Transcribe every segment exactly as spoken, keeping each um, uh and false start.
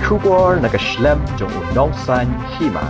Khubor na ka shlem jong u nongsan hima.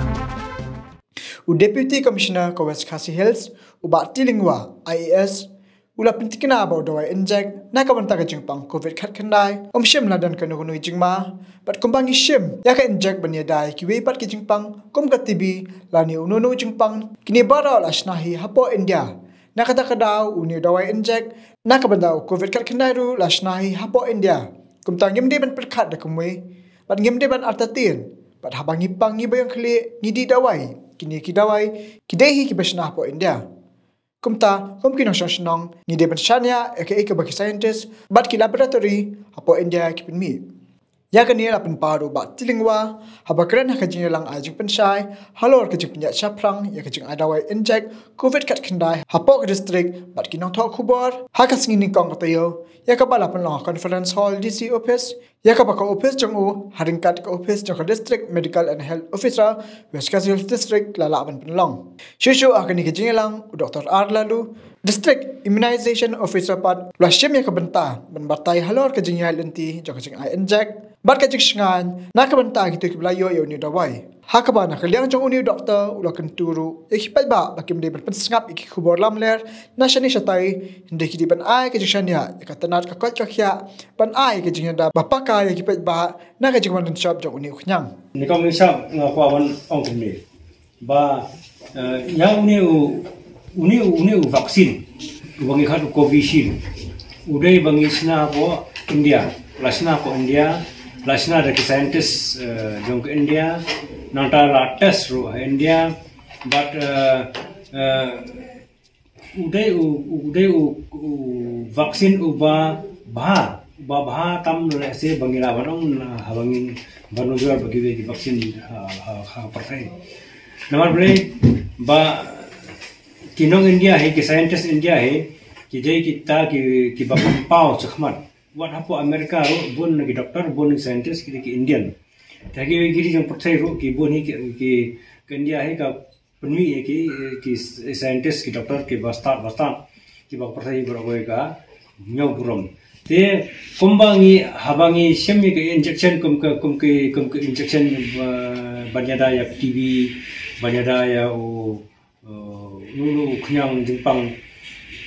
U Deputy Commissioner ka West Khasi Hills, u Bah T Lyngwa, I A S, u la pyntikna ba u dawai injek na ka bynta ka jingpang covid khatkhyndai um shym la don kano kano jingma. Bad kumba ngi shim ïa ka injek ban ïada ïa kiwei pat ki jingpang kum ka T B lane uno uno jingpang, kine baroh la shna hi hapoh India. Na kata ka daw une u dawai injek na ka bynta u covid khatkhyndai ruh la shna hi hapoh India. Kumta ngim dei ban pyrkhat da kumwei bad ngim dei ban artatien. Bad haba ngi pang ngi ba ïong khlieh ngi dih dawai. Kine ki dawai ki dei hi kiba shna hapoh India. Kumta kum ki nongshong shnong ngi dei ban shaniah ïa kaei kaba ki scientist bad ki laboratory hapoh India ki pynmih. Ïa kane la pynpaw da u Bah T Lyngwa haba kren ha ka jingïalang ai jingpynshai halor ka jingpynïaid shaphrang ïa ka jingai dawai injek covid khatkhyndai hapoh ka district bad ki nongthoh khubor ha ka sngi nyngkong ka taïew, ïa kaba la pynlong ha Conference Hall D C Office, ïa kaba ka ophis jong u ha ryngkat ka ophis jong ka District Medical and Health Officer, West Khasi Hills District la lah ban pynlong. Shuh shuh ha kane ka jingïalang u Doctor R Laloo, District Immunization Officer pat, u la shim ïa ka bynta ban batai halor ka jingïaid lynti jong ka jingai injek bad ka jingshngaiñ na ka bynta kito kiba la ïoh ïa une u dawai. Ha kaba na ka liang jong une u doctor u la kyntu ruh ïa ki paidbah ba kim dei ban pynsngap ïa ki khubor lamler na shane shatai, hynrei ki dei ban ai ka jingshaniah ïa ka tnat ka koit ka khiah ban ai ka jingïada ba paka ïa ki paidbah na ka jingwan ynshop jong une u khñiang. Ni kam ni sab nga kwah wan ong kumne. Ba, eh, ïa une u, une u, une u vaccine uba ngi khot u Covishield. U dei ba ngi shna hapoh India. La shna hapoh India. La shna da ki scientist, eh, jong ka India. Nangta la test ruh ha India. But, eh, eh, u dei u, u dei u, u vaccine uba bha, uba bha tam lehse ba ngi lah ban ong, haba ngin ban nujor ba kiwei ki vaccine ha, ha, ha pyrthei. Namar balei ba ki nong India hi, ki scientist India hi, ki dei kita ki, kiba pynpaw shakhmat. Wat hapoh America ruh bun ki doctor, bun ki scientist ki dei ki Indian. Te kiwei ki ri jong pyrthei ruh ki bun hi ki, ki, ki India hi ka pynmih ïa ki, ki scientist, ki doctor kiba stad ba stad, kiba pyrthei baroh kawei ka ñiewburom. Te kumba ngi, haba ngi shim ïa ka injection kum ka, kum ki, kum ka injection, uh, ban ïada ïa T B, ban ïada ïa u, uh, u, u khñiang jingpang.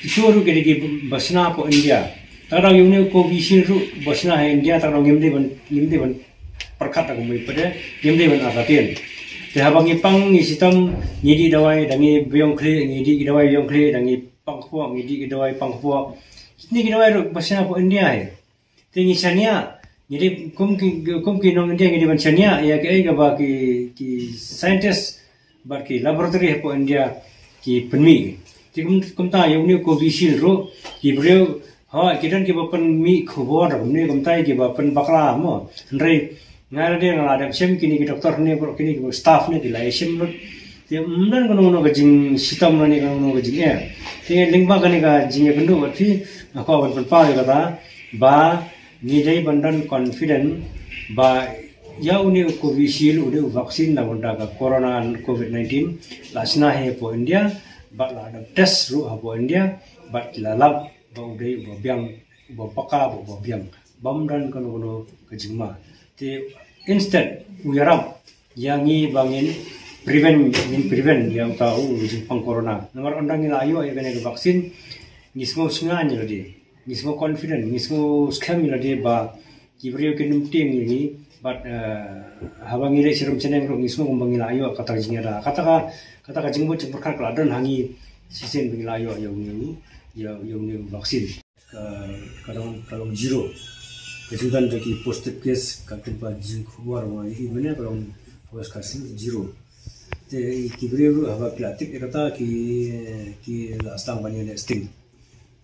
Ito ruh ki dei kiba shna hapoh India. Tang ïa une u Covishield ruh ba shna ha India, tang ngim dei ban, ngim dei ban pyrkhat da kumwei pat, ngim dei ban artatien. Te haba ngi pang ngi shitom, ngi dih dawai, da ngi ba ïong khlieh, ngi dih ki dawai ïong khlieh, da ngi pang kpoh, ngi dih ki dawai pang kpoh. Kine ki dawai ruh ba shna hapoh India hi. Te ngi shaniah, ngi dei kum ki, kum ki nong India ngi dei ban shaniah ïa kaei kaba ki, ki scientist bad ki laboratory hapoh India ki pynmih. Te kum, kumta ïa une u Covishield ruh, ki briew, ho, ki don kiba pynmih khubor kumne, kumta ïa kiba pynbakla mo. Hynrei nga la dei nga la dep shim, kine ki doctor ne, baroh kine ki staff ne ki la ïa shim lut. Te ym don kano kano ka jingshitom lane kano kano ka jingeh. Te lyngba kane ka jingïakynduh bad phi, nga kwah ban pynpaw ïa kata ba ngi dei ban don confident ba ïa une u Covishield, une u vaccine na bynta ka corona covid nineteen, la shna hi hapoh India, bad la dep test ruh hapoh India, bad la lap ba u dei uba biang, uba paka, uba biang. Bym don kano kano ka jingma. Te instead u ïarap ïa ngi ba ngin prevent, ngin prevent ïa uta u jingpang corona. Namar ynda ngi la ïoh ïa kane ka vaccine, ngi sngew shngaiñ ïa lade, ngi sngew confident, ngi sngew skhem ïa lade ba ki briew kin ym tieng ïa ngi, bad, eh, haba ngi leit sharum shaneng ruh ngi sngew kumba ngi la ïoh kata ka jingïada, kata ka, kata ka jingbud jingpyrkhat ka la don ha ngi shisien ba ngi la ïoh ïa une u, ïa, ïa une u vaccine. Ka, ka long, ka long zero. Ka jingdon jong ki positive case, ka, katba jingkhubor ba ngi ïohi mynne, ka long West Khasi zero. Te ki briew ruh haba ki la tip ïa kata ki, ki la sdang ban ïaleh sting.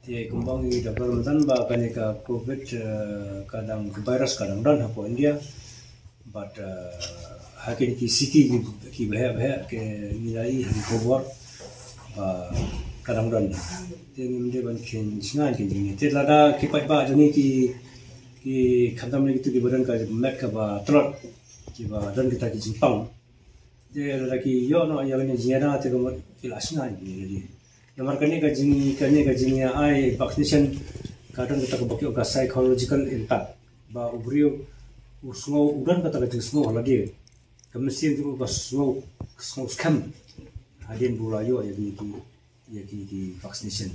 Te kumba ngi da baroh mynta ba kane ka covid, eh, ka dang, ka virus ka dang don hapoh India. Bad, eh, ha kine ki city ki, ki baheh baheh ki ngi la ïohi ha ki khubor ba ka dang don. Te ngim dei ban kheiñ shngaiñ ki jingeh. Te lada ki paidbah jong ngi ki, ki khamtam ne kitu kiba don ka met kaba tlot, kiba don kita ki jingpang. Te lada ki ïoh noh ïa kane ka jingïada te ka mut ki la shngaiñ ki lade. Namar kane ka jing, kane ka jingïa ai vaccination ka don kata kaba ki ong ka psychological impact. Ba u briew U sngew u don kata ka jingsngew ha lade. Ka mynsiem jong u ka sngew, ka sngew skhem hadien ba u la ïoh ïa kine ki, ïa kine ki vaccination.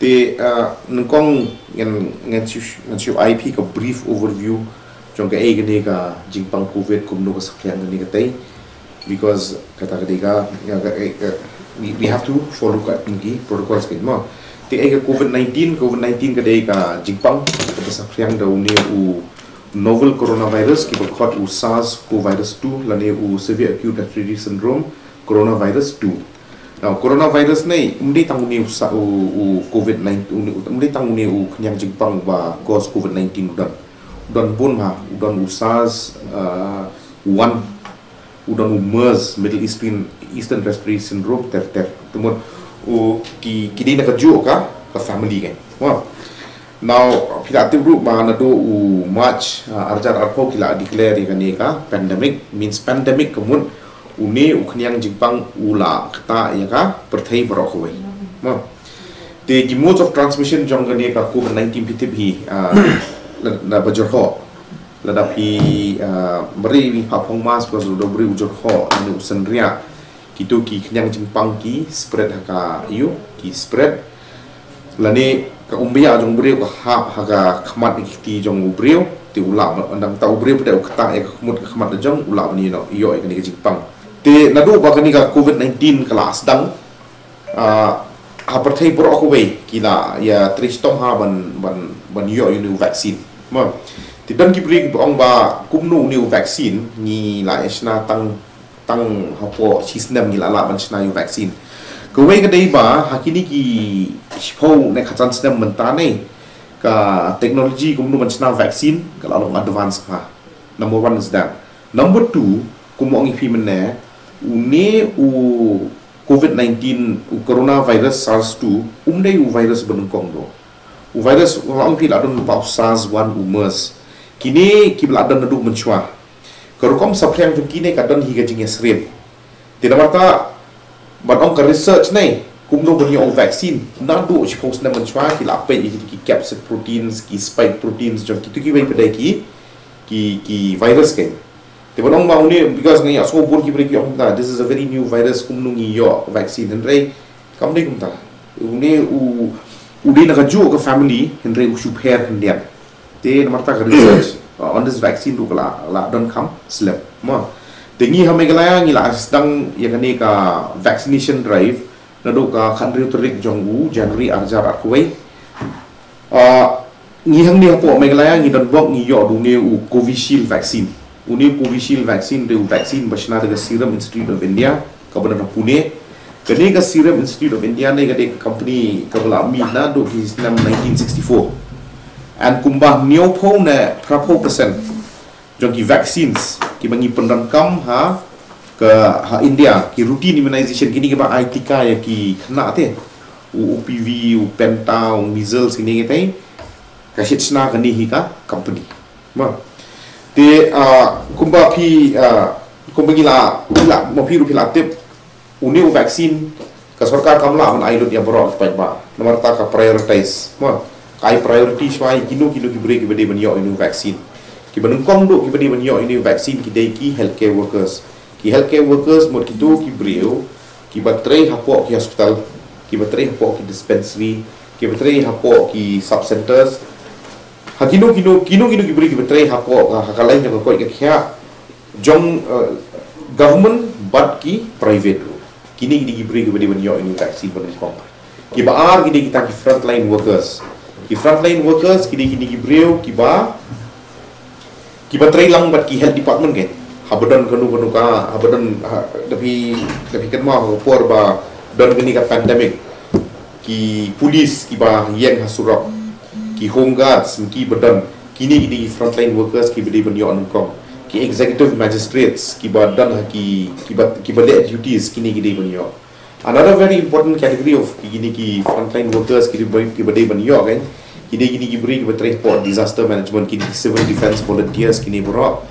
Te, ah, nyngkong ngan, ngan shu, ngan shu ai phi ka brief overview jong kaei kane ka jingpang covid, kumno ka saphriang kane katei. Because kata ka dei ka, ka, ka, ka, we, we have to follow ka, ki protocols kein mo. Te ei ka covid nineteen, covid nineteen ka dei ka jingpang kaba saphriang da une u novel coronavirus, kiba khot u SARS-CoV-two lane u severe acute respiratory syndrome coronavirus two. Now, coronavirus ne um dei tang une u sa-, u, u covid nineteen, une u, um dei tang une u khñiang jingpang ba cause covid nineteen u don. U don bun ha, u don u SARS, uh, one, u don u MERS, Middle Eastern, Eastern Respiratory Syndrome, ter ter. Te mut u ki, ki dei na kajuh ka, ka family kein. Wow. Now, phi la tip ruh ba naduh u March, ah, arhajar arphew ki la declare ïa kane ka pandemic, means pandemic ka mut une u khñiang jingpang u la ktah ïa ka pyrthei baroh kawei. Mo. Te ki modes of transmission jong kane ka covid nineteen phi tip hi, ah, la, la ba jyrhoh. Lada phi, ah, mari phi phah phong mask, plus lada u briew u jyrhoh, lane u synriah. Kito ki khñiang jingpang ki spread ha ka, ïoh, ki spread. Lane ka umphniang jong u briew ka hap ha ka khmat ki kti jong u briew, te u lah ban, nang ta u briew pat u ktah ïa ka khmut ka khmat la jong, u lah ban ïoh, ïoh ïa kane ka jingpang. Te naduh ba kane ka covid nineteen ka la sdang, ah, ha pyrthei baroh kawei ki la ïa trei shitom ha ban, ban, ban ïoh ïa une u vaccine. Mo. Te don ki briew kiba ong ba kumno une u vaccine ngi la ïa shna tang tang hapoh shi snem ngi la lah ban shna ïa u vaccine. Kawei ka dei ba ha kine ki shiphew ne khatsan snem mynta ne ka technology kumno ban shna vaccine ka la long advance ha. Number one is that. Number two, kumba ong ïa phi mynne, une u covid nineteen, u coronavirus SARS two, um dei u virus ba nyngkong doh. U virus, nga ong phi la don ba u SARS one, u MERS. Kine kiba la don naduh mynshuwa. Ka rukom saphriang jong kine ka don hi ka jingïasyriem. Te namar kata ban ong ka research ne kumno ban ïoh u vaccine, naduh shiphew snem mynshuwa ki la peit ïa ki capsid proteins, ki spike proteins jong kito kiwei pat de ki, ki, ki virus kein. Te ban ong ba une, because nga ïohsngew bun ki briew ki ong kumta, this is a very new virus, kumno ngi ïoh vaccine, hynrei kam dei kumta. Une u, u dei na kajuh ka family, hynrei u shu pher khyndiat. Te namar kata ka research, uh, on this vaccine ruh ka la, la don kham slem. Mo. Te ngi ha Meghalaya ngi la sdang ïa kane ka vaccination drive naduh ka khathynriew tarik jong u January arhajar arphew wei. Ah, ngi hangne hapoh Meghalaya ngi don bok ngi ïoh da une u Covishield vaccine. Une u Covishield vaccine dei u vaccine ba shna da ka Serum Institute of India, kaba don ha Pune. Kane ka Serum Institute of India ne ka dei ka company kaba la mih naduh ki snem nineteen sixty-four. And kumba hynñiewphew ne phraphew percent jong ki vaccines kiba ngi pyndonkam ha ka, ha India, ki routine immunization, kine kiba ai tika ïa ki khynnah te, u O P V, u Penta, u measles, kine kitai, ka shit shna kane hi ka company. Mo. Te, ah, kumba phi, ah, kumba ngi la, ngi la, ma phi ruh phi la tip, une u vaccine, ka sorkar kam lah ban ai lut ïa baroh ki paidbah. Namar kata ka prioritize. Mo, ka ai priority shuwa ïa kino kino ki briew kiba dei ban ïoh une u vaccine. Kiba nyngkong duh kiba dei ban ïoh une u vaccine ki dei ki healthcare workers. Ki healthcare workers mut kito ki briew kiba trei hapoh ki hospital, kiba trei hapoh ki dispensary, kiba trei hapoh ki sub centers. Ha kino kino, kino kino ki briew kiba trei hapoh, ha ka lain jong ka koit ka khiah jong, eh, government bad ki private ruh. Kine ki dei ki briew kiba dei ban ïoh une u vaccine ba nyngkong. Kiba ar ki dei kita ki frontline workers. Ki frontline workers ki dei kine ki briew kiba, kiba trei lang bad ki health department kein. Haba don kano kano ka, haba don, ha, da phi, da phi kynmaw ha ka por ba don kane ka pandemic. Ki police kiba ïeng ha surok, ki home guards, kiba don, kine ki dei ki frontline workers kiba dei ban ïoh nyngkong. Ki executive magistrates kiba don ha ki, kiba, kiba leh duties, kine ki dei ban ïoh. Another very important category of ki, kine ki frontline workers kiba, kiba dei ban ïoh kein, ki dei kine ki briew kiba trei hapoh disaster management, kine ki civil defense volunteers, kine baroh,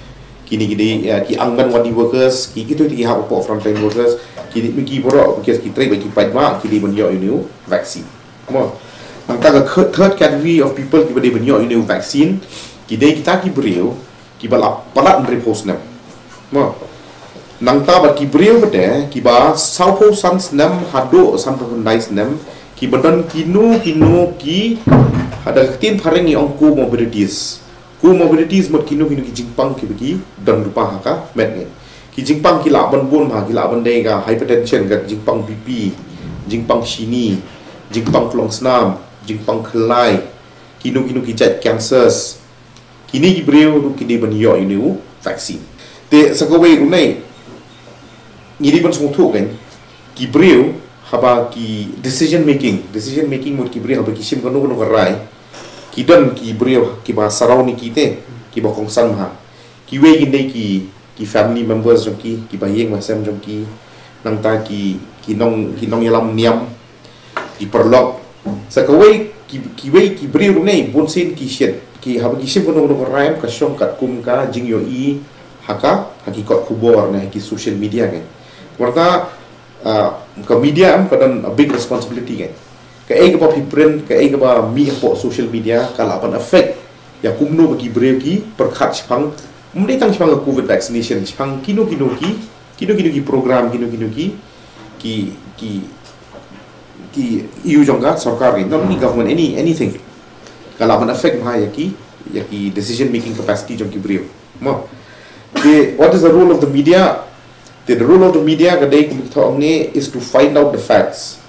kine ki dei, eh, ki Anganwadi workers, ki, kito ki hap hapoh frontline workers, kine ki baroh, ki, ki trei bad ki paidbah, ki dei ban ïoh une u vaccine. Mo. Nangta ka kh-, third category of people kiba dei ban ïoh une u vaccine, ki dei kita ki briew kiba la palat hynriewphew snem. Mo. Nangta bad ki briew pat de kiba sawphew san snem haduh sanphew khyndai snem, kiba don kino kino ki, ha da ka ktien phareng ngi ong comorbidities. Comorbidities mut kino kino ki jingpang kiba ki don lypa ha ka met ngi. Ki jingpang ki lah ban bun bha, ki lah ban dei ka hypertension, ka jingpang B P, jingpang shini, jingpang plongsnam, jingpang khyllai, kino kino ki jait cancers. Kine ki briew ruh ki dei ban ïoh ïa une u vaccine. Te sa kawei ruh nai, ngi dei ban sngewthuh kan, ki briew haba ki decision making, decision making mut ki briew haba ki shim kano kano ka rai, ki don ki briew kiba surround ïa ki te, kiba kongsan bha. Kiwei ki dei ki, ki family members jong ki, kiba ïing ba sem jong ki, nangta ki, ki nong, ki nongïalam niam, ki paralok. Sa kawei ki, kiwei ki briew ruh nai, bunsien ki shit, ki haba ki shim kano kano ka rai ka shong katkum ka jingïohi ha ka, ha ki kot khubor ne ha ki social media kan. Kata, ah, ka media em ka don a big responsibility kan. Kaei kaba phi print, kaei kaba mih hapoh social media ka lah ban affect ïa kumno ba ki briew ki pyrkhat shaphang, ym dei tang shaphang ka covid vaccination, shaphang kino kino ki, kino kino ki program, kino kino ki, ki, ki, ki issue jong ka sorkar, not only government, any, anything. Ka lah ban affect bha ïa ki, ïa ki decision making capacity jong ki briew. Mo. Te, what is the role of the media? Te, the role of the media ka dei kum ki thong ne is to find out the facts.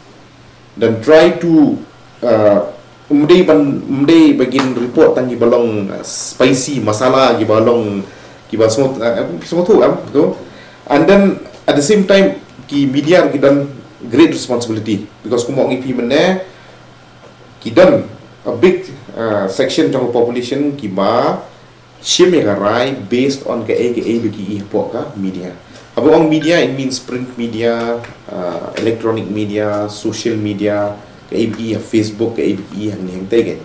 Then try to, uh, ym dei ban, ym dei ba kin report tang kiba long, uh, spicy, masala, kiba long, kiba sngewthuh, uh, sngewthuh, em, tu. And then at the same time ki media ki don great responsibility because kumba ong ïa phi mynne, ki don a big, uh, section jong population kiba shim ïa ka rai based on kaei kaei ba ki i hapoh ka media. Haba ong media, it means print media, uh, electronic media, social media, kaei ba ki i ha Facebook, kaei ba ki i hangne hangtai kan.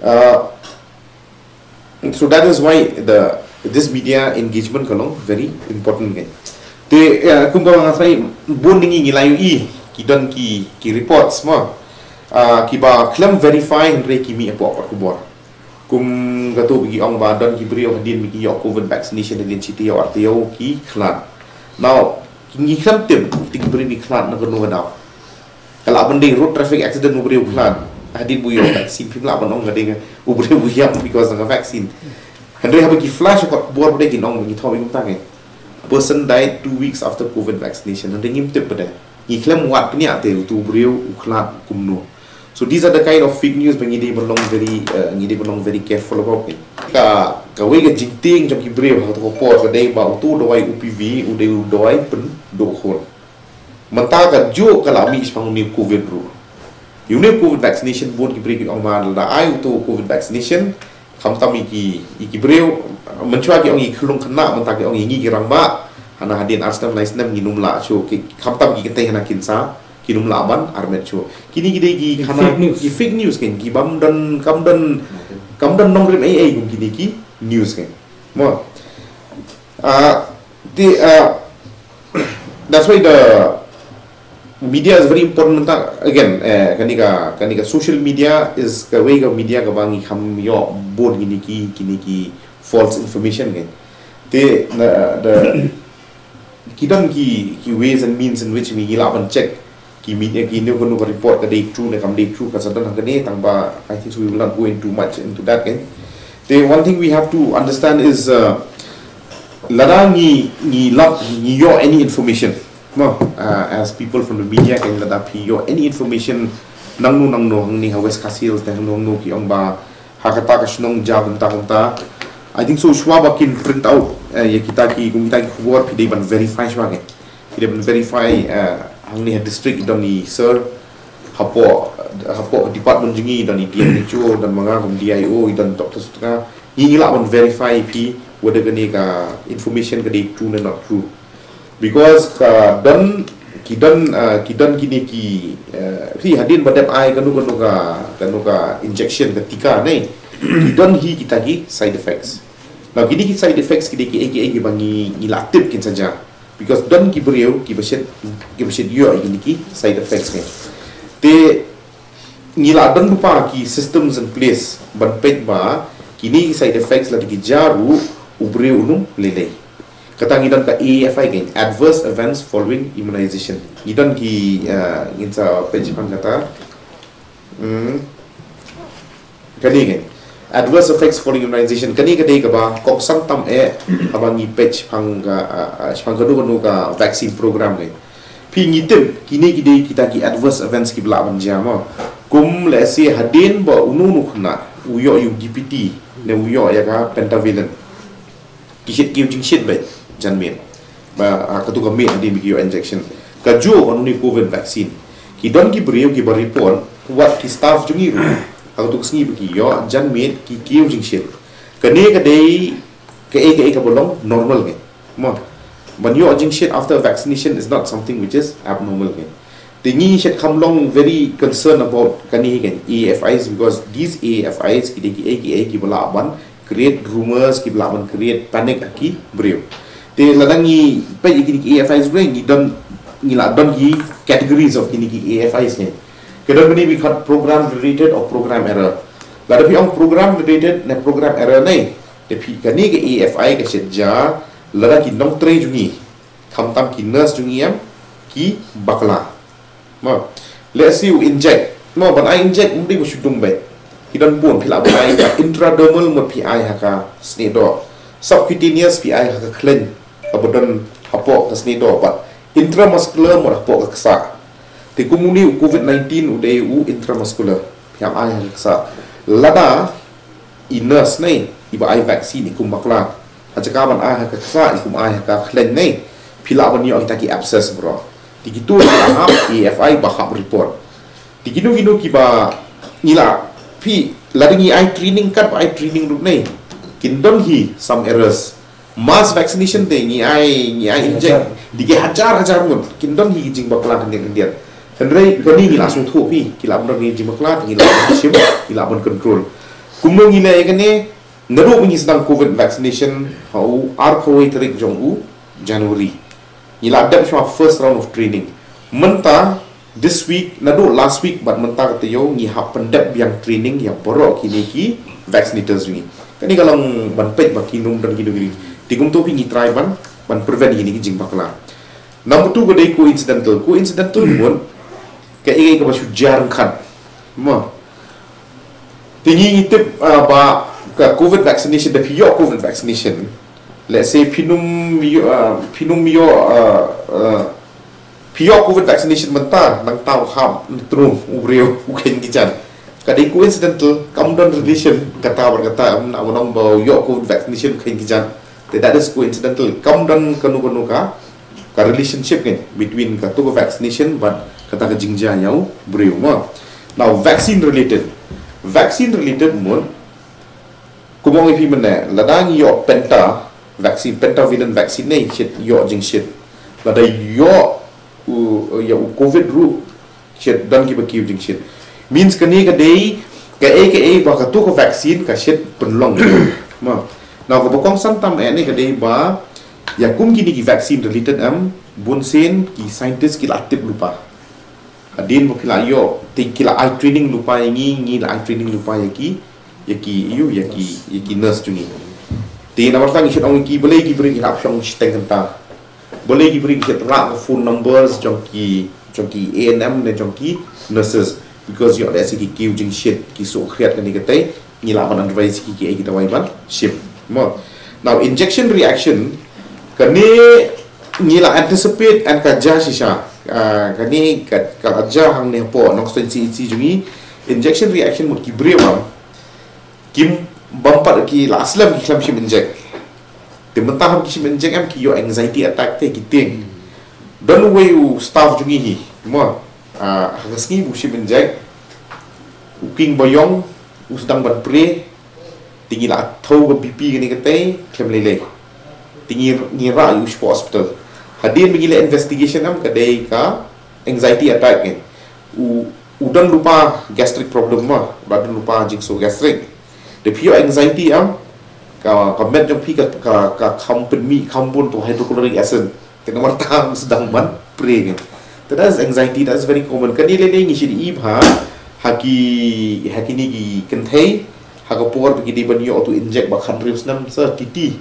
Uh, so that is why the, this media engagement ka long very important kan. Te, uh, kumba nga sa ïa bun ngi ngi la ïohi ki don ki, ki reports mo, uh, kiba khlem verify hynrei ki mih hapoh kot khubor. Kum katu ba ki ong ba don ki briew hadien ba ki ïoh covid vaccination hadien shi taïew ar taïew ki khlad. Now, ngi khlem tip kita ki briew ki khlad na kano ka daw. Ka lah ban dei road traffic accident u briew u khlad. Hadien ba u ïoh vaccine phim lah ban ong ka dei u briew u ïap because na ka vaccine. Hynrei haba ki flash ïa ka khubor ba dei ki ong ba ngi thoh ïa kumta ke. Person died two weeks after covid vaccination. Hynrei ngim tip ba dei. Ngi khlem wad pynïaid te utu u briew u khlad kumno. So these are the kind of fake news ba ngi dei ban long very, uh, ngi dei ban long very careful about it. Ka, kawei ka jingtieng jong ki briew ha kato ka por ka dei ba utu u dawai O P V u dei u dawai pynduh khun. Mynta kajuh ka la mih shaphang une u covid ruh. Ïa une u covid vaccination bun ki briew ki ong ba lada ai utu u covid vaccination, khamtam ïa ki, ïa ki briew, mynshuwa ki ong ïa ki khyllung khynnah, mynta ki ong ïa ngi ki rangbah. Hana hadien ar snem lai snem ngin ym lah shuh, ki, khamtam ki kynthei hana kin sa, kin ym lah ban armet shuh. Kine ki dei ki, ki hana fake news, ki fake news kan, ki bym don, kam don, kam don nongrim ei ei kum kine ki news kan. Mo. Ah, the, ah, that's why the media is very important mynta. Again, eh, kane ka, kane ka social media is kawei ka media kaba ngi kham ïoh bun kine ki, kine ki false information kan. Te, na, the, ki don ki, ki ways and means in which ngi lah ban check ki media, ki ne kano ka report ka dei true ne kam dei true, ka sa don hangne, tang ba I think so we will not go into much into that kan. The one thing we have to understand is, uh, lada ngi, ngi lap, ngi ïoh any information, mo, uh, as people from the media kan, lada phi ïoh any information nangno nangno hangne ha West Khasi Hills ne nangno nangno ki ong ba ha kata ka shnong jia kumta kumta. I think so shuwa ba kin print out, eh, ïa kita ki, kum kita ki khubor phi dei ban verify shuwa kan. Phi dei ban verify, eh, hangne ha district i don i sir, hapoh, hapoh department jong ngi i don i D M H O, don ma nga kum D I O, i don doctor sut nga. Ngi ngi lah ban verify phi whether kane ka information ka dei true ne not true. Because ka don, ki don, ah, ki don kine ki, eh, phi hadien ba dep ai kano kano ka, kano ka injection ka tika ne, ki don hi kita ki side effects. Now kine ki side effects ki dei ki ei ki ei kiba ngi, ngi lah tip kin sa jia. Because don ki briew kiba shait, kiba shait ïoh ïa kine ki side effects ne. Te ngi lah don lypa ki systems in place ban peit ba kine ki side effects lada ki jia ruh u briew u num lei lei. Kata ngi don ka A F I, ka adverse events following immunization. Ngi don ki, ah, ngin sa peit shaphang kata. Hmm. Kane ka adverse effects following immunization, kane ka dei kaba kongsan tam eh haba ngi peit shaphang ka, ah, ah, shaphang kano kano ka vaccine program ka. Phi ngi tip kine ki dei kita ki adverse events kiba lah ban jia mo. Kum lehse hadien ba uno uno u khynnah u ïoh ïa u D P T ne u ïoh ïa ka pentavalent, ki shit, ki ïoh jingshit beit jan miet. Ba, ah, katu ka miet hadien ba ki ïoh injection. Kajuh wan une u COVID vaccine, ki don ki briew kiba report, wat ki staff jong ngi ruh, ha katu ka sngi ba ki ïoh jan miet ki, ki ïoh jingshit. Kane ka dei kaei kaei kaba long normal ka. Mo, ban ïoh jingshit after vaccination is not something which is abnormal ka. Te ngi shait kham long very concerned about kane ka A F Is, because these A F Is ki dei kiei kiei kiba lah ban create rumors, kiba lah ban create panic ha ki briew. Te lada ngi peit ïa kine ki A F Is briew, ngi don, ngi lah don ki categories of kine ki A F Is ne. Ka don kine ba khot program related or program error. Lada phi ong program related ne program error ne, te phi, kane ka A F I ka shait jia lada ki nongtrei jong ngi, khamtam ki nurse jong ngi em, ki bakla. Mo, lehse u inject, mo, ban ai inject ym dei ba shu dum beit. Ki don bun, phi lah ban ai ka intradermal, mo, phi ai ha ka snieh doh. Subcutaneous phi ai ha ka khleiñ kaba don hapoh ka snieh doh, bad intramuscular, mo, hapoh ka ksah. Te kum une u COVID nineteen u dei u intramuscular, phi hap ai ha ka ksah. Lada i nurse ne, iba ai vaccine, i kum bakla, ha jaka ban ai ha ka ksah, i kum ai ha ka khleiñ ne, phi lah ban ïoh kita ki abscess baroh. Te kito ki lah hap A F I ba hap report. Te kino kino kiba ngi lah, phi, lada ngi ai training, katba ai training ruh ne, kin don hi some errors. Mass vaccination te ngi ai, ngi ai inject, dei ki hajar hajar ngut, kin don hi ki jingbakla khyndiat khyndiat. Hynrei kane ngi lah sngewthuh phi, ki lah ban don hi ki jingbakla, te ngi lah ban shim, ngi lah ban control. Kumno ngi leh ïa kane? Naduh ba ngi sdang COVID vaccination ha u arphew tarik jong u January, ngi la dep shuwa first round of training. Mynta, this week, naduh last week bad mynta ka taïew, ngi hap pyndep biang training ïa baroh kine ki vaccinators jong ngi. Kane ka long ban peit ba kin ym don kino kino. Te kumto phi ngi try ban, ban prevent kine ki jingbakla. Number two ka dei coincidental. Coincidental mut kaei kaei kaba shu jia ryngkat. Mo. Te ngi ngi tip, ah, ba ka COVID vaccination, da phi ïoh COVID vaccination, let's say phin ym ïoh, ah, phin ym ïoh, ah, ah, phi ïoh COVID vaccination mynta, nangta u hap, u trei, u briew, u kheiñ ki jan. Ka dei coincidental, kam don relation kata bad kata, ym, naba ong ba u ïoh COVID vaccination u kheiñ ki jan. Te that is coincidental. Kam don kano kano ka, ka relationship kan between kato ka vaccination bad kata ka jingjia ïa u briew, mo. Now, vaccine related. Vaccine related mut, kumba ong ïa phi mynne, lada ngi ïoh penta vaccine, pentavalent vaccine ne, shit, ïoh jingshit. Lada ïoh u, ïa u COVID ruh, shit, don kiba kiew jingshit. Means kane ka dei kaei kaei ba kato ka vaccine ka shait pynlong. Mo. Now, kaba kongsan tam eh ne ka dei ba ïa kum kine ki vaccine related em, bunsien ki scientist ki la tip lypa. Hadien ba ki la ïoh, te ki la ai training lypa ïa ngi, ngi la ai training lypa ïa ki, ïa ki, ïa ki, ïa ki nurse jong ngi. Te namar kata ngi shait ong ïa ki, balei ki briew ki hap shong shiteng kynta. Balei ki briew ki shait rah ka phone numbers jong ki, jong ki A N M ne jong ki nurses. Because ïoh lehse ki kiew jingshit, ki sngewkhriat kane katai, ngi lah ban advise ki kiei ki dawai ban shim. Mo. Now, injection reaction, kane ngi la anticipate and ka jia shisha. Ah, kane ka, ka la jia hangne hapoh Nongstoiñ C H C jong ngi. Injection reaction mut ki briew bam, kim bam pat ki la slem ki khlem shim inject. Te mynta haba ki shim inject em ki ïoh anxiety attack te ki tieng. Don uwei u staff jong ngi hi, mo, ah, ha ka sngi ba u shim inject, u king ba ïong u sdang ban pray, te ngi la thew ka B P kane katai khlem lei lei. Te ngi, ngi rah ïa u shapoh hospital. Hadien ba ngi leh investigation em ka dei ka anxiety attack ne. U, u don lypa gastric problem mo, u don lypa jingsoh gastric. Te phi ïoh anxiety em, ka, ka met jong phi ka, ka, ka kham pynmih, kham bun to hydrochloric acid. Te namar kata u sdang ban pray ne. Te that is anxiety, that is very common. Kane lei lei ngi shait ïohi bha ha ki, ha kine ki kynthei, ha ka por ba ki dei ban ïoh to inject ba khathynriew snem sa titi.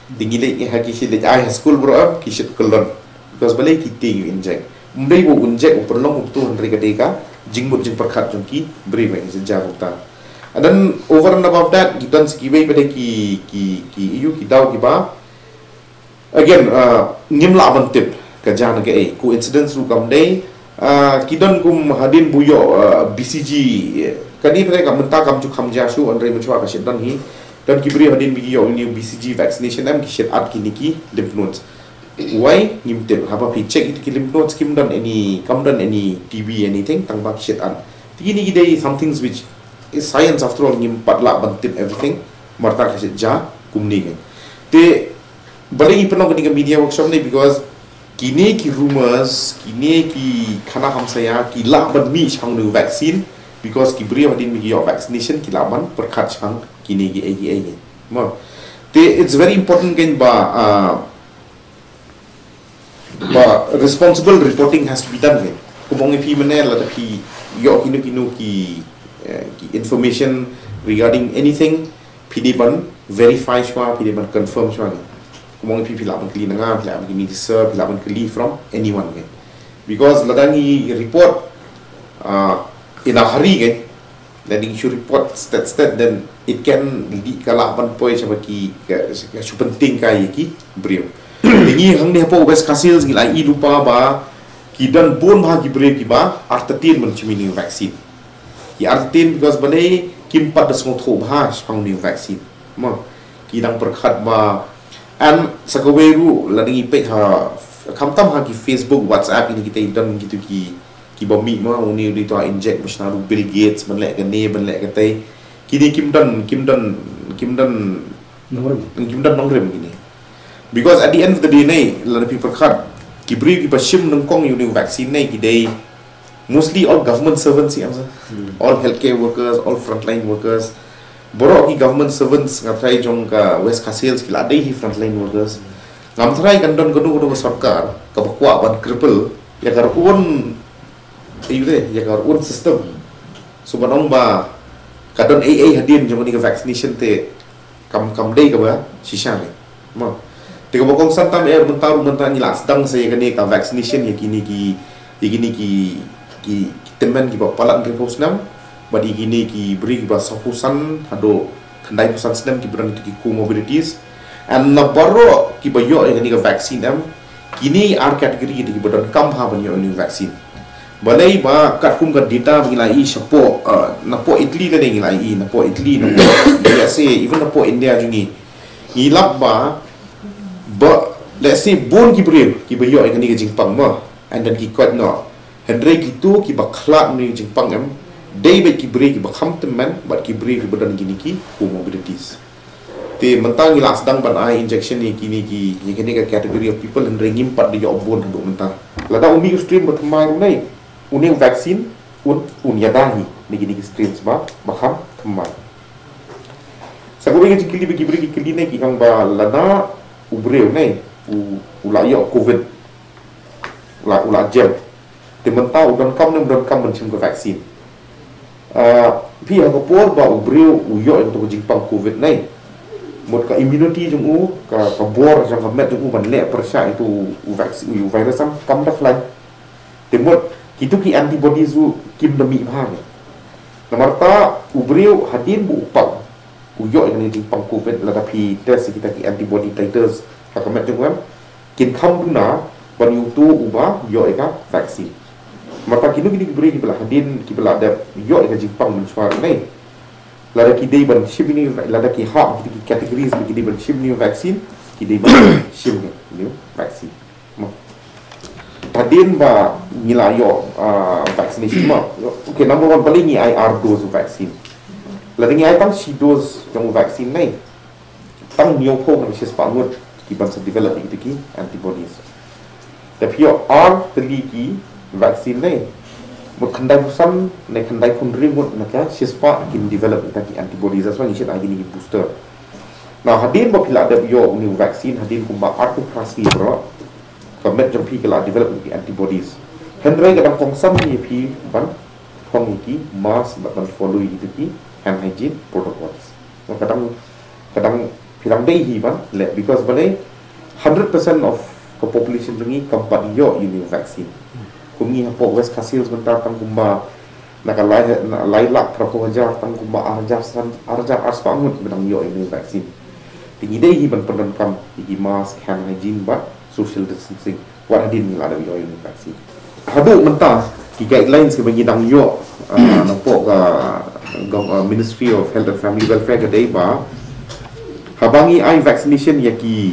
Dei ngi leit ha ki shu leit ai ha skul bro, em, ki shu kyllon. Because balei ki tieng u injek. Ym dei ba u injek u pynlong u tu hynrei ka dei ka jingmut jingpyrkhat jong ki briew, em, ki shu jia kumta. And then over and above that, ki don sa kiwei pat de ki, ki, ki, ïoh, ki daw kiba. Again, uh, ngim lah ban tip ka jia na kaei, coincidence ruh kam dei. Uh, ki don kum hadien ba u ïoh, uh, B C G, eh, kane pat de ka mynta kam ju kham jia shuh, hynrei mynshuwa ka shu don hi. Don ki briew hadien ba ki ïoh une u B C G vaccination, em, ki shu at kine ki lymph nodes. Why? Ngim tip. Haba phi check ïa ki lymph nodes, kim don any, kam don any T B, anything, tang ba ki shu at. Te kine ki dei some things which is science, after all, ngim pat lah ban tip everything. Namar kata ka shu jia kumne. Te balei ngi pynlong kane ka media workshop ne, because kine ki rumours, kine ki khana hamsaia ki lah ban mih shaphang une u vaccine, because ki briew hadien ba ki ïoh vaccination ki lah ban pyrkhat shaphang kine kiei kiei. Mo. Te it's very important, kan, ba, ah, ba responsible reporting has to be done, kan. Kumba nga ong ïa phi mynne, lada phi ïoh kino kino ki, eh, ki information regarding anything, phi dei ban verify shuwa, phi dei ban confirm shuwa, kan. Kumba nga ong ïa phi, phi lah ban kylli na nga, phi lah ban kylli na sir, phi lah ban kylli from anyone, kan. Because lada ngi report, ah, in a hurry, kan, lada ngi shu report stet stet, then it can lead, ka lah ban poi sha ba ki, ka, ka shu pynting kai ïa ki briew. Te ngi hangne hapoh West Khasi Hills ngi la ïohi lypa ba ki don bun bha ki briew kiba artatien ban shim ïa une u vaccine. Ki artatien because balei, kim pat da sngewthuh bha shaphang une u vaccine. Mo, ki dang pyrkhat ba, and sa kawei ruh lada ngi peit ha, khamtam ha ki Facebook, WhatsApp, ïa kine kita, don kito ki, kiba mih, mo, une u dei uto u injek ba shna ruh Bill Gates ban leh kane, ban leh katei. Kine kim don, kim don, kim don, Nongrim. Kim don nongrim kine. Because at the end of the day, ne, lada phi pyrkhat, ki briew kiba shim nyngkong ïa une u vaccine, ne, ki dei mostly all government servants, ïa, em, sa. Hmm. All healthcare workers, all frontline workers. Baroh ki government servants, nga tharai, jong ka West Khasi Hills ki la dei hi frontline workers. Ngam tharai kan don kano kano ka sorkar kaba kwah ban cripple ïa ka ruh un, ïa u te, ïa ka ruh un system. So ban ong ba ka don ei ei hadien jong kane ka vaccination te kam, kam dei kaba shisha, ne. Mo. Te kaba kongsan tam eh, mynta ruh, mynta ngi la sdang sa ïa kane ka vaccination ïa kine ki, ïa kine ki, ki, ki tymmen kiba palat hynriewphew snem, bad ïa kine ki briew kiba sawphew san haduh khyndaiphew san snem, kiba don kito ki comorbidities. And na baroh kiba ïoh ïa kane ka vaccine, em, kine ar category kita kiba donkam bha ban ïoh une u vaccine. Balei ba katkum ka data ba ngi la ïohi shapoh, uh, napoh Italy lane ngi la ïohi, napoh Italy, napoh U S A, even napoh India jong ngi, ngi lap ba, ba, let's say, bun ki briew kiba ïoh ïa kane ka jingpang, mo, and then ki koit noh. Hynrei kito kiba khlad ïa kane ka jingpang, em, dei beit ki briew kiba kham tymmen bad ki briew kiba don kine ki comorbidities. Te mynta ngi la sdang ban ai injection ïa kine ki, ïa kine ka category of people, hynrei ngim pat da ïoh bun haduh mynta. Lada u mih u strain ba thymmai ruh, ne, une u vaccine un, un ïada hi na kine ki strains ba, ba kham thymmai. Sa kawei ka jingkylli ba ki briew ki kylli, ne, ki ong ba lada u briew, ne, u, u la ïoh covid, u la, u la jem, te mynta u donkam ne ym donkam ban shim ka vaccine. Ah, phi, ha ka por ba u briew u ïoh ïa kato ka jingpang covid, ne, mut ka immunity jong u, ka, ka bor jong ka met jong u ban leh pyrshah ïa uto u vaccine, u virus, em, kam da khlaiñ. Te mut kito ki antibodies ruh kim da mih bha, ne. Namar kata u briew hadien ba u pang, u ïoh ïa kane ka jingpang covid, lada phi test ïa kita ki antibody titers ha ka met jong u, em, kin kham duna ban ïa uto uba ïoh ïa ka vaccine. Namar kata kino kino ki briew kiba la hadien, kiba la dep ïoh ïa ka jingpang mynshuwa, ne, lada ki dei ban shim ïa une, lada ki hap ha kita ki categories ba ki dei ban shim ïa une u vaccine, ki dei ban shim ïa une u vaccine. Mo. Hadien ba ngi la ïoh, ah, vaccination, mo. Okay, number one, balei ngi ai ar dose vaccine? Lada ngi ai tang shi dose jong vaccine, ne, tang hynñiewphew ne shispah ngut ki ban sa develop ïa kita ki antibodies. Te phi ïoh ar tylli ki vaccine, ne, mut khyndaiphew san ne khyndaiphew hynriew ngut na ka shispah kin develop ïa kita ki antibodies. That's why ngi shait ai kine ki booster. Now, hadien ba phi la dep ïoh une u vaccine, hadien kumba arphew phra sngi baroh, ka met jong phi ka la develop ïa ki antibodies. Hynrei ka dang kongsan ïa phi ban thong ïa ki mask bad ban follow ïa kita ki hand hygiene protocols. Ka dang, ka dang Dang dei hi ban leh, because balei, hundred percent of ka population jong ngi kam pat ïoh ïa une u vaccine. Kum ngi hapoh West Khasi Hills mynta tang kumba na ka lai, na lai lak phra phew hajar tang kumba ar hajar san, ar hajar ar spah ngut ba dang ïoh ïa une u vaccine. Te ngi dei hi ban pyndonkam ïa ki mask, hand hygiene bad social distancing. Wat hadien ngi la dep ïoh ïa une u vaccine. Haduh mynta ki guidelines kiba ngi dang ïoh, ah, napoh ka gov-, ah, Ministry of Health and Family Welfare ka dei ba haba ngi ai vaccination ïa ki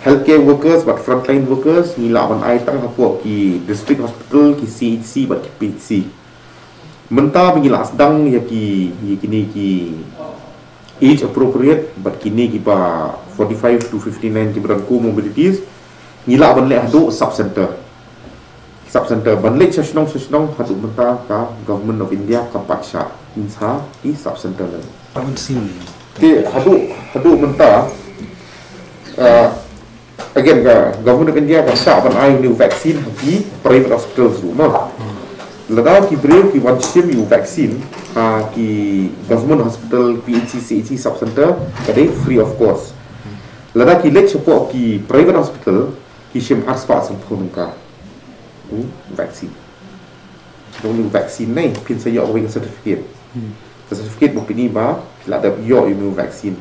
healthcare workers bad frontline workers, ngi lah ban ai tang hapoh ki district hospital, ki C H C bad ki P H C. Mynta ba ngi la sdang ïa ki, ïa kine ki age appropriate bad kine kiba forty-five to fifty-nine kiba don comorbidities, ngi lah ban leh haduh sub center. Sub center ban leit sha shnong sha shnong, haduh mynta ka Government of India kam pat shah in sa ki sub center leh. Haven't seen. Te haduh, haduh mynta, uh, again ka Government of India ka shah ban ai une u vaccine ha ki private hospitals ruh, no? Lada ki briew ki wan shim ïa u vaccine ha ki government hospital, P H C, C H C, sub center, ka dei free of cost. Lada ki leit shapoh ki private hospital, ki shim ar spah sanphew tyngka. Hmm, vaccine. Jong une u vaccine ne, phin sa ïoh kawei ka certificate. Hmm. Ka certificate ba pyni ba phi la dep ïoh ïa une u vaccine.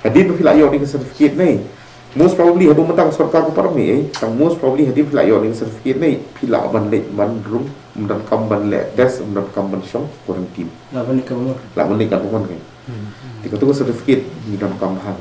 Hadien ba phi la ïoh ïa une ka certificate ne, most probably haduh mynta ka sorkar ka paralok ne, eh, tang most probably hadien phi la ïoh ïa une ka certificate ne, phi lah ban leit ban rung, ym donkam ban leh test, ym donkam ban shong quarantine. Lah ban leit ka bamon. Lah ban leit ka bamon ka. Hmm. Te kato ka certificate ngi donkam bha.